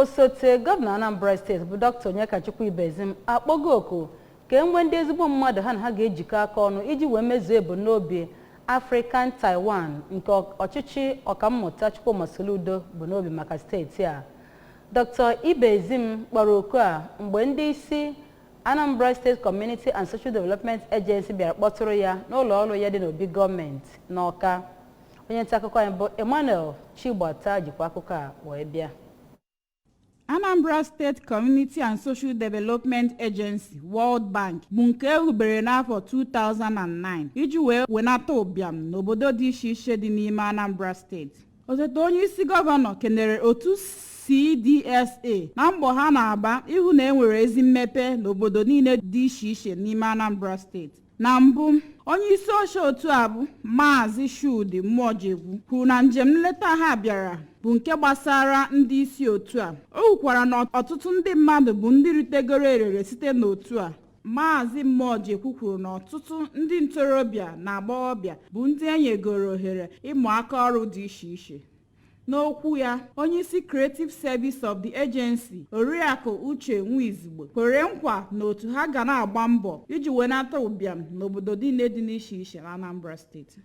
Osote gọvanọ Anambra Steeti bụ Dr. Onyekachukwu Ibezim akpọgo oku ka e nwee ndị ezigbo mmadụ ha na ha ga-ejikọ aka ọnụ iji wee mezuo ebumnobi African Taiwan nke ọchịchị Ọkammụta Chukwuma Soludo bụ n'obi maka steeti a. Dr. Ibezim kpọrọ oku a mgbe ndị isi Anambra State Community and Social Development Agency bịara kpọtụrụ ya n'ụlọ ọrụ ya dị n'obi gọọmenti n'Awka. Onye nta akụkọ anyị bụ Emmanuel Chigbata jikwa akụkọ a wee bịa. Anambra State Community and Social Development Agency, World Bank, bụ nke ehubere n'afọ 2009 iji wee wenata ụbịam n'obodo dị iche iche dị n'ime Anambra Steeti. Osote onye isi gọvanọ kenere otu CDSA na mbọ ha na-agba ịhụ na enwere ezi mmepe n'obodo niile dị iche iche n'ime Anambra Steeti. Na mbụ, onye isi oche otu a bụ Maazị Chudi Mmụọjegwu kwuru na njem nleta ha bịara bụ nke gbasara ndị isi otu a. O kwukwara na ọtụtụ ndị mmadụ bụ ndị ritegoro erere site n'otu a. Maazị Mmụọjekwu kwuru na ọtụtụ ndị ntorobịa na agbọghọbịa bụ ndị e nyegoro ohere ịmụ aka ọrụ dị iche iche. N'okwu ya, onyeisi Creative Service of the Agency, Oriakụ Uche Nwizigbo, kwere nkwa na otu ha ga na-agba mbọ iji wenata ụbịam n'obodo niile dị n'iche iche na Anambra Steeti.